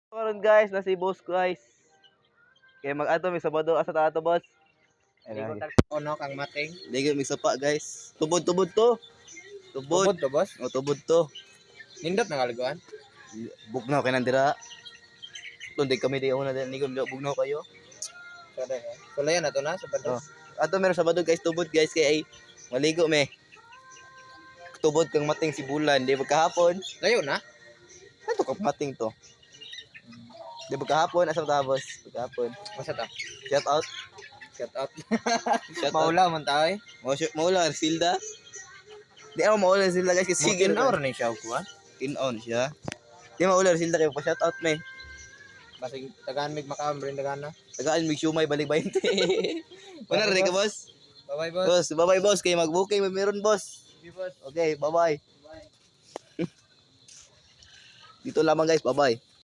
Karon guys, na si boss guys. Kay mag-ato mi Sabado, asa ta ato, boss? Ligo tag ono kang mating. Ligo mi sapa, guys. Tubod tubod to. Tubod. Tubod to, boss. O, tubod to. Nindot na kaliguan. Bugnaw kay nandira. Tundig kami di una din ligo bugnaw kayo. Sada ka. Sulayan na to na sa Oh. Ato meron Sabado guys, tubod guys kay ay maligo me. Tubod kang mating si bulan, di ba kahapon? Layo na. Ato kang mating to. Di ba kahapon asa ta, boss? Kahapon. Masa ta? Shout out. Shout out. Shout out. Maula man ta eh. Maula Silda. Di ako maula Silda guys kasi Sige na or ni siya kuan. Kin-on siya. Di maula Silda kay pa shout out me. Basig tagaan mig makaon rin tagaan na. Tagaan mig siomay balik 20. Wala rin ka, boss. Bye bye, boss. Boss, bye-bye boss kay mag-booking may meron, boss. Sige, boss. Okay, bye-bye. Bye. Dito lamang guys, bye-bye.